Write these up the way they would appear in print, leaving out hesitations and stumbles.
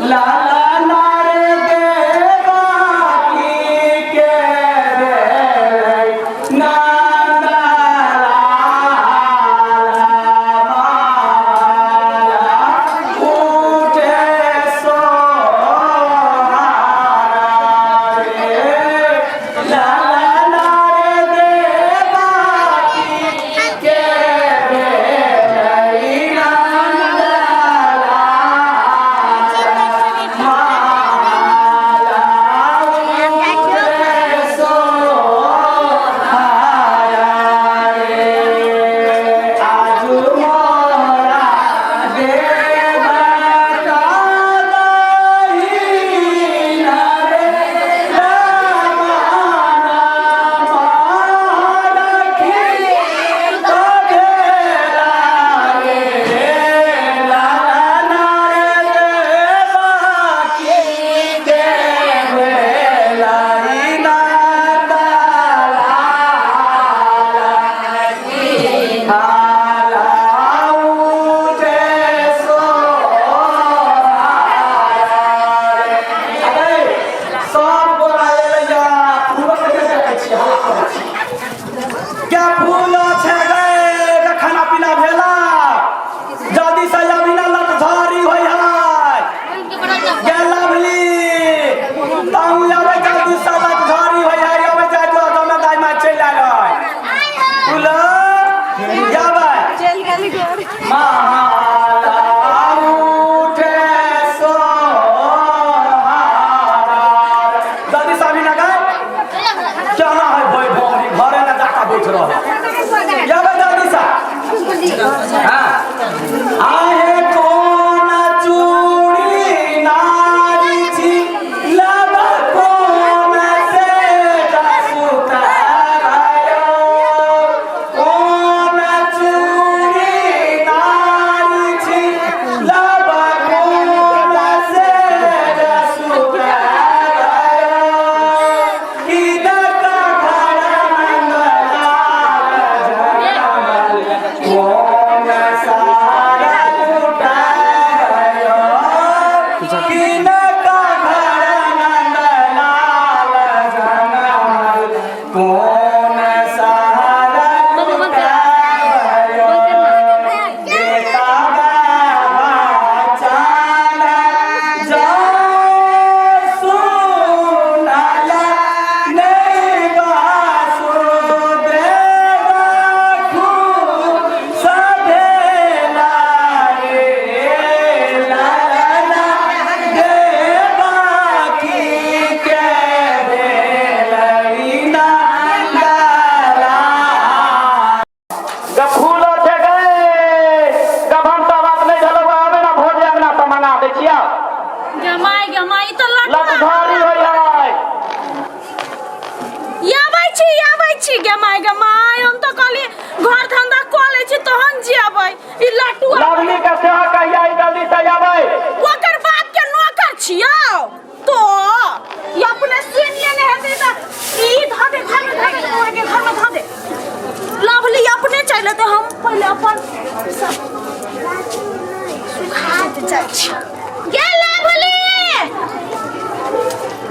लाला नारे देवा की के रे नंदा लाला माला उठे सोहारा रे लाला नारे देवा की के रे नंदा लाला माला उठे सोहारा रे आजु मोरा देवता दहीना रे रामाना महारखी तभेला रे लाला रे देवा की के भेला नंदा लाला माला उठे सोहारा रे। अरे सब गोरा एलैया फूलो के देखै छी हल्ला करै छी क्या फूलो छै गे के खाना पीना भेला जल्दी से अभी ना लत झारी होय है गे लवली ताहू आबै जल्दी से लत झारी होय है आबै जाय जो दमे दाइ माय चलि आयल है फूलो जाबै चलि गेली घर माला उठे सोहारा जल्दी से अभी ना गए चना है भोई भोरी घरे ना जाकर बैठ रहो जाबे जल्दी से हाँ आहे कोन चूड़ी नारी छी लब कोन से सुतारो कोन चूड़ी नारी छी लब कोन से सुतारो की दत्त घर नंदलाल जनमल कोन सारा लुटायो किनका घर नंदलाल जनमल कोन सहारा लुटायो बेटा बचान जो सुनल नहीं वासुदेव सभेला रे लाला देवा की के भेलई नंदलाल। ग फूलो छै गे ग भनसा भात नहि भेलौ आबे ना भोज अंगना से मंगा दै छियौ गमाय गमाय ई तऽ लटुआ लटझारी होइ है आबै छी आबै छी गमाय गमाय हम तऽ कहली घर धंधा कऽ लै छी तहन जेबै ई लटुआ लवली के सेहो कहिया ई जल्दी से आबै ओकर बाप के नौकर छियौ तो ई अपने सुनि लेने हेतै तऽ ई धऽ दे घर में धऽ दे तोड़ के घर में धऽ दे लवली अपने चलि एतै हम पहिले अपन सब सुखा दे जाइ छी गे लवली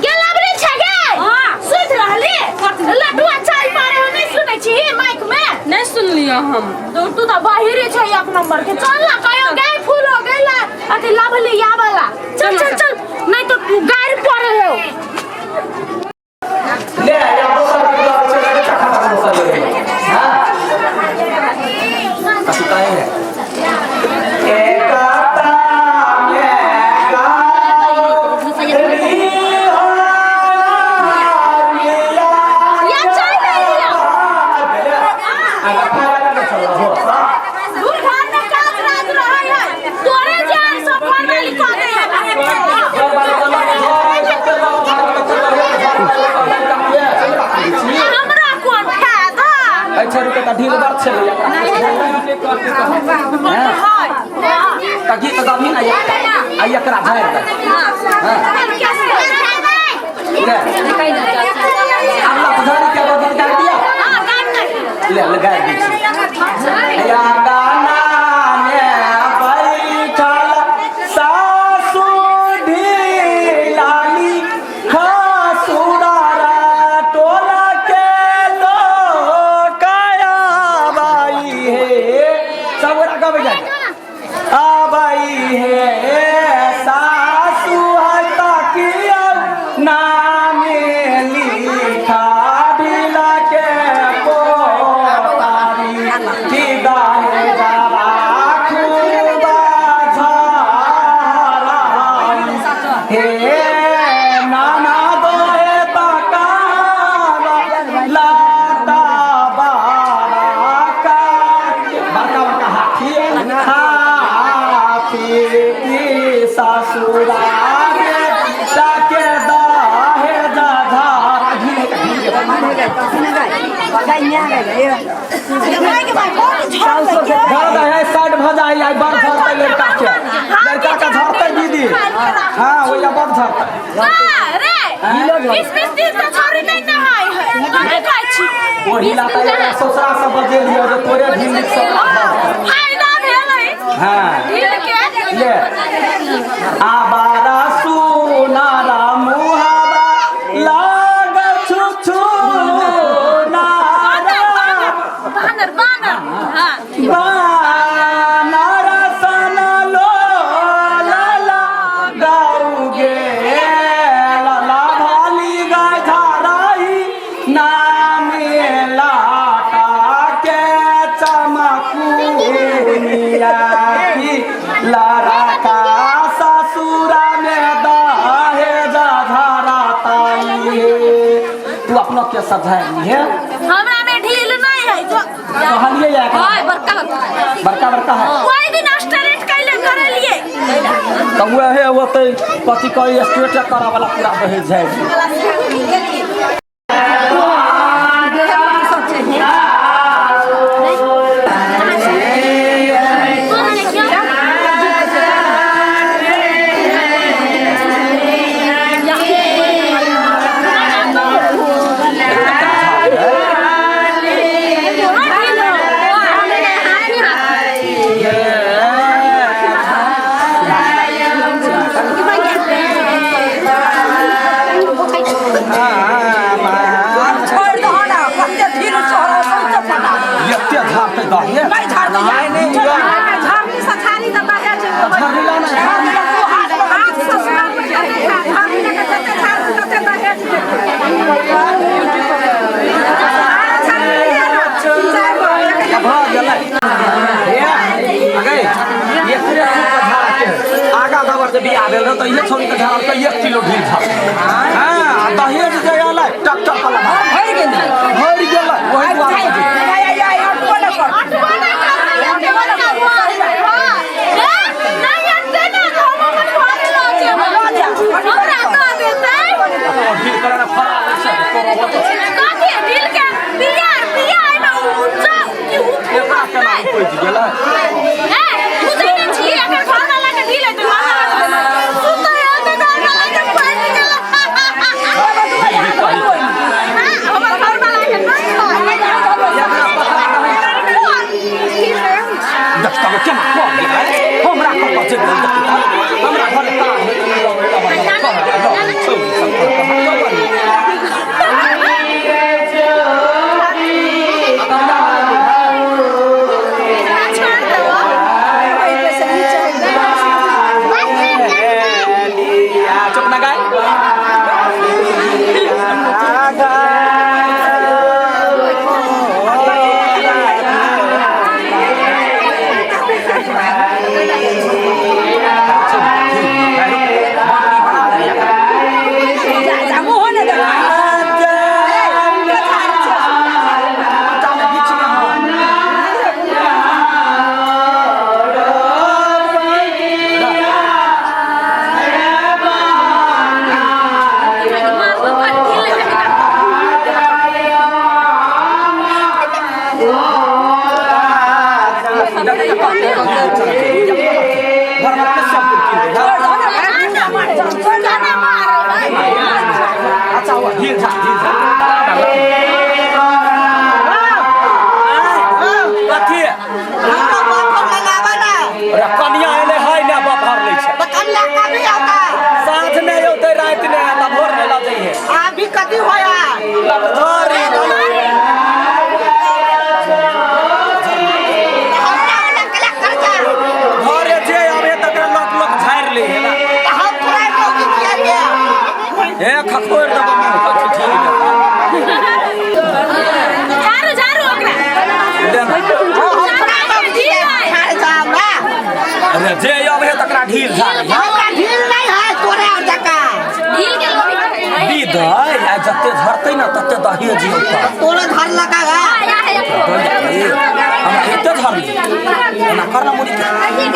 गे लवली छै गे हाँ। सुति रहली लटुआ चाय मारे हो नहीं सुनै छी माइक में नहीं सुनलियै हम तो तू तो बाहरे छै एक नंबर के चल ना कहियो गए फूल हो गए ला अथी लवली या वाला चल चल चल नहीं तो तू गाड़ी पड़े हो ले या दोसर के बुलाबै छै बच्चा खाता दोसर ले हां कथी काहे है एकाता में या चल ले दूर घर में काज राज रहे है तोरे जान सब घर में लिखा दे है हमरा कोन फायदा अच्छा रुके त ढील बात छै है त गीत गाबी ना आ एकरा झाड़ि दे ले आब लपझारी के बाद गीत गा दिया ले ले गा दी या गाना में बैठल सासु ढी झड़ है साइड भ जाई आई बड़ झड़तै लड़का के, लड़का के झड़तै दीदी। हाँ ओइला बड़ झड़तै। रे 20-20 दिन से छौरी नहीं नहाय है, कथी कहै छी? ओही ला तऽ एकरा ससुरा से बजेलियो जे तोरे ढील सब फायदा भेलै। हाँ ढील के ले आबारा सुनारा मुहाबा लाग छु छु नारा बानर बानर। हाँ बानर सन लो ला गाउ गे ला भाली गाय धाराई नामे लाटा के चमकुनिया की लड़का ससुरा में दहेज धराताई। तू अपना के सजाई है? हमरा में ढील नहीं है जो कहलिए या हाय बड़का बड़का बड़का है। कोई दिन स्ट्रेट कैले करेलिए तो वह है वो तो कथी कही स्ट्रेट करा वाला पूरा दहेज जाए। छोड़ दहो ना, कते ढील सोहरा सौंसे फटा। एते झाड़तै दहेज? नहीं झाड़तै। नहीं, नहीं, झाड़नी से झाड़ी तऽ दहेज। झाड़नी ला ना। हाथ से झाड़नी लऽ कऽ जते झाड़ू तते दहेज देतै। भऽ गेलै। हे, अगे, एकरे खूब झाड़ा के आगा दबर जे बियाह भेल रहै तऽ इहे छौड़ी के झाड़ल तऽ 1 किलो ढील झाड़। हाँ, आ दहेज जे एलै ट्रैक्टर पर लगा भरि गेलै। भरि गेलै ओहि दुआरे पर। ढील करे ना फरा छै तोरो होतौ। एकरा केना उपजि गेलै? देखतौ केना कऽ गेलै? हमरा कतऽ जेबै? हमरा घरे तार चुप ना गाय। अच्छा हुआ ढील झा ढील झा। कथी? हमरा बाप पर लगाबा ना। अरे कनिया एलै है ने बाप भर लै छै। तऽ कनिया कभी आता? साँझ नहि औतै, राति नहि आता, भोर मे लऽ जइहे। अभी कथी होया? लटझरी। हमरा वाला कला खर्चा। घरे जे आबे तकरा लक लक झाड़ि लै है ना। तऽ हम थोड़ा मौगी किया के? हे खखोरि देबो मुँह कथी ठीक झाड़ू झाड़ू ओकरा। ले। हम थोड़ा मौगी झाड़ जाओ ना। अरे जे आबे तकरा ढील झाड़। हमरा ढील नहीं है तोरे और जका। ढील के लोभी। विध है, आ जते झड़तै ना तते दहेज औतै। तोरे घर लगा है। हमरा एते झड़ली एना कर ना मुड़ी के। नहीं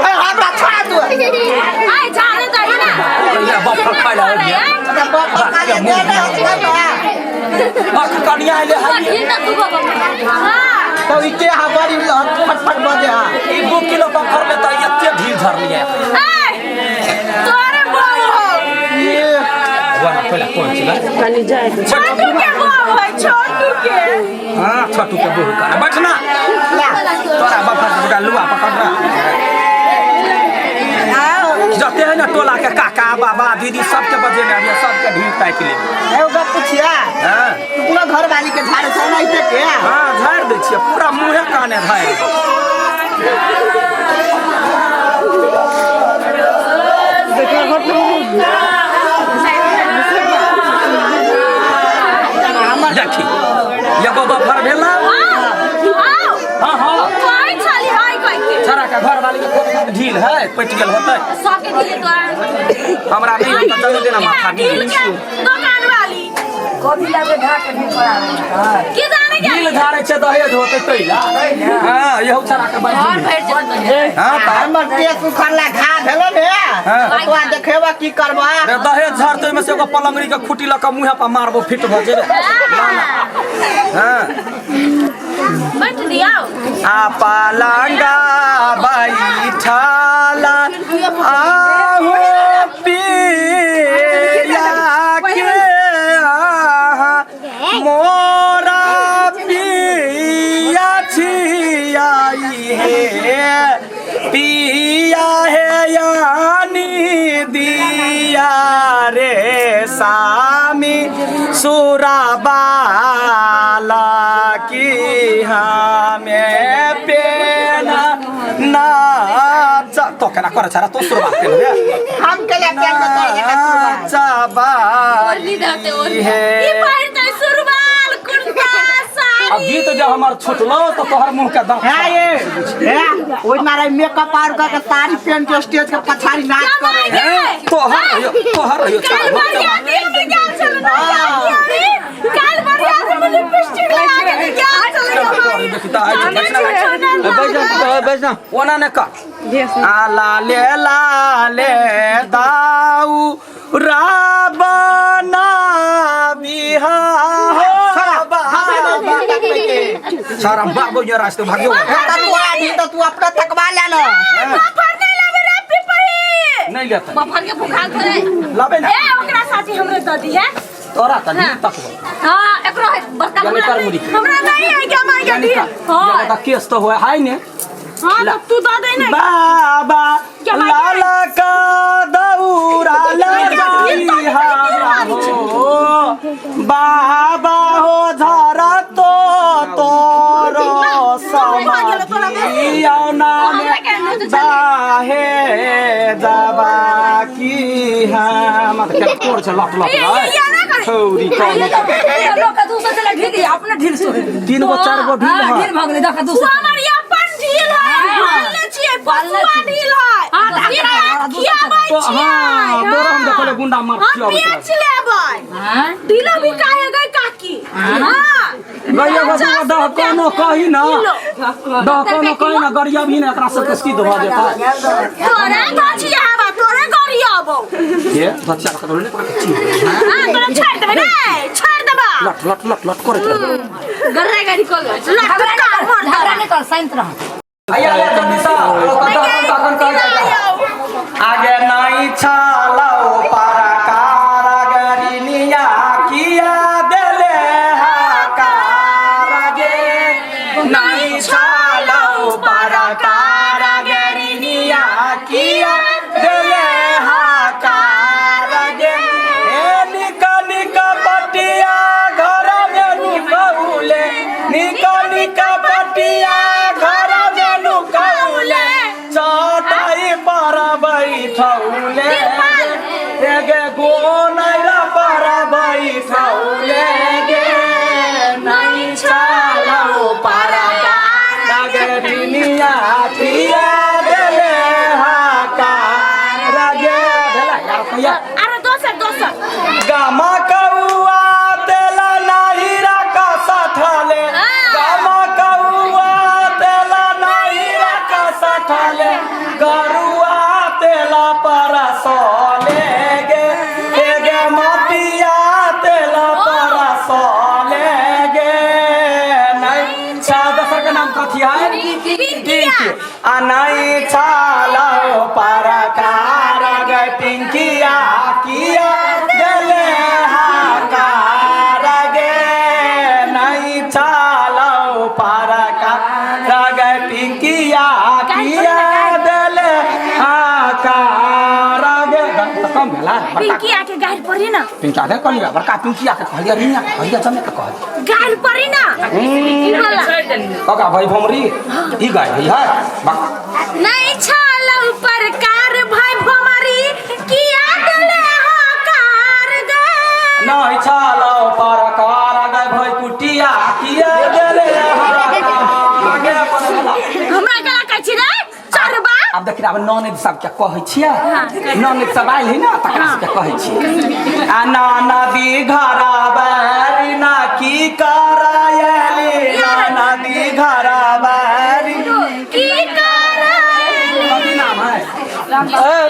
है हमरा छोड़ा दू। आइ झाड़ू दही ना। बाप खाइ ला हो गया। बाप खा ले दे ना। अख कनिया एले है हाँ तो इके हा बड़ी फटफट बजे हा ई 2 किलो बफर ले त एते ढील झरलिए ए तोरे बहू हो ये हुआ ना पहले कौन चला छोटू के बहू है छोटू के हां छोटू के बहू का बैठना तोरा बफर के बेटा लुआ पकड़ रहा जते है ना टोला के काका बाबा दीदी सबके बजे में अभी सबके ढील ताकि ले एगो गप पुछिया हां तू पूरा घर वाली के झाड़े छौ ना इते के हां झाड़ दै छियै पूरा मुँहे काने झाड़ देखी एगो बफर भेला आओ हाँ हाँ कहै छली हाय कहि के छड़ा के घर वाली के कोन ढील है पटि गेल होतै सबके दिले तोरा हमरा नहीं होता चल देना माथा ढील ढील के दुकान वाली की जाने के ढील झाड़े छै दहेज होतै तैला हां यहू छड़ा के बाजू हां त हमर केस उखड़ला घा भेलो ने हाँ। तोरा देखेबा की करबा रे दहेज झाड़ते ओहिमे से एगो पलंगड़ी के खूटी लऽ के मुँहे पर मारबो फिट भऽ जेबे हां बैठ दियाओ आ पलंगा बैठाला आहो पिया के आहा, मोरा पिया छियाई हे पिया हे यानी दिया रे सामी सुराबाला की हमें पेना नाच तो केना करे छरा तो सुरबा के रे हम के लिए पेन में तोड़ के नाचबाई हे ई पहिरतै सुरवाल कुर्ता अब साड़ी गीत जब हमार छुटलो तो तोहर मुंह के दांत है ये है ओइ मारे मेकअप आर करके साड़ी पहन के स्टेज के पछाड़ी नाच करे हैं? तोहर रहियो तोहर रहियो काल बरियाती में गेल छल ना जानी काल बरियाती में लिपस्टिक लगा के गेल छल देखी त आइ बैठ बैठ ना ओना ने कर आ लाले लाले दाऊ राबना बिहा हो सारा बाबू ये रास्ते भाग्यो हे त तू आधी त तू अपना तकवा ले ना बफर नहीं लेबे रे पिपही नहीं लेता बफर के भुखा करे लाबे ना ए ओकरा साथी हमरे दऽ दी है तोरा त नहीं तकबो हां एकरो है बड़का यानी कर मुड़ी हमरा नहीं है क्या मार के यानी दी का हां यानी का केस तो हुआ है ने हां तो तू दऽ दे ने बाबा क्या बात है? लाला का दौरा लगाई हमरा हो बाबा हो झरा तो तोरो समाधिया दाहे दबा की हम के तोर छ लट लट ये ये ना करे छौरी कौन लोग का दूसरा चला ढील अपना ढील सो तीन गो चार गो ढील है ढील भाग ले देखा तू दूसरा हमर अपन ढील है पालने छियै पशुआ ढील है हाँ, तो ई खियाबै तो छियै हाँ तोरा हम देखले गुंडा मार हम खियाबै बेच लेबै हां ढीला भी काहे गई काकी हाँ गैया गो दूगो दह कोनो कही ना दह कोनो कही ना गरिया भी ना एकरा सबके सीध भऽ जेतै तोरे धचिया हवा तोरे गरियाबौ ये बच्चा के तो ले पकड़ छी हाँ तोरा छोड़ देबै ने छोड़ देबा लट लट लट लट करैत रह गर्रा गाड़ी कॉल लट कार मार झगड़ा नहीं कर शांत रह आया आया जल्दी सा तखन तखन आगे नहीं छालाओ पारा कारागरिनिया किया देले हाकार गे नहीं छालाओ पारा कारागरिनिया किया देले हाकार गे हे निका निका पटिया घर में नुकौले निका निका पटिया घर में नुकौले चटाई पर बैठौले एगे गोनैरा पर बैठौले गे नहीं छालौ पारा नागरिनिया किया देले हाकार गे भेला यार कहिया अरे दोसर दोसर गामा कौआ तेला नाहिरा का सठले गामा कौआ तेला नाहिरा का सठले गरुआ तेला पर सले गे हे गे मटिया तेला पर सले पिंकिया। आ नहीं छालो परकार गे पिंकिया किया देले हाकार गे नहीं छालो परकार गे पिंकिया किया देले हाकार गे। कम भेला बड़का। पिंकिया के गारि पड़ी ना। पिंकिया के कहलिया, बड़का पिंकिया के कहलिया, रिनिया के कहलिया, जमे के कहलिया। गारि पड़ी ना। ई वाला। काका भाई भमरी ई गाय है है बा- नहीं छालो परकार भाई भमरी किया देले हाकार गे। नहीं छालो परकार गे भाई कुटिया किया देले हाकार गे अपन भला। हमरा कला कहै छी रे चरबा। आब देखिए, आब ननद सबके कहै छियै, ननद सब आयल है ना, तकरा सबके कहै छियै। आ नदी घरा बारी ना की करायली, नदी घरा बारी की करायली। कथी नाम है ए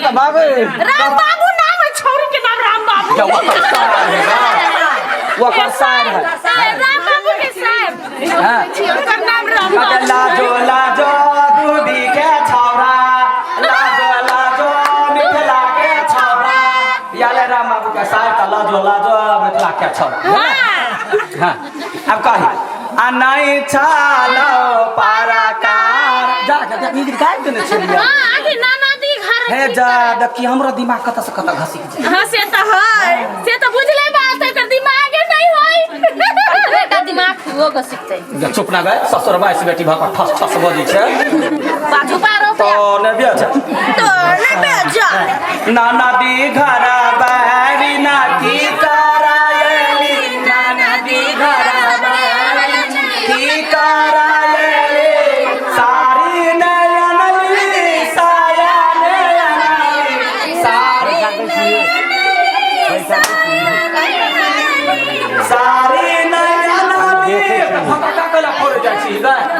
त बाबू? राम बाबू नाम है, छौरी के नाम राम बाबू। जा, ओकर सार है, ओकर सार है। राम बाबू के साहब। हाँ। ओकर नाम राम बाबू। लाजो लाजो दूबी के छौरा, लाजो लाजो मिथिला के छौरा। याले राम बाबू के साहब त लाजो लाजो मिथिला के छौरा। हाँ। हाँ, अब कही आ नहीं छालो पाराकार जा जा जा, ई गायब देने छलियै। हाँ, आगे नाना दी घर। हे जा देखी, हमरो दिमाग कतऽ से कतऽ घसि गेल। हाँ, से तऽ है, से तऽ बुझले बात है, एकर दिमागे नहीं होय। बेटा दिमाग वो घसिकतै। जा, चुप ना गए ससुर बाइस बेटी भऽ कऽ ठस ठस बजै छै। बाजू पारो। तो ने बिया छै। तो नहीं बेजा। नाना दी घर बैरी।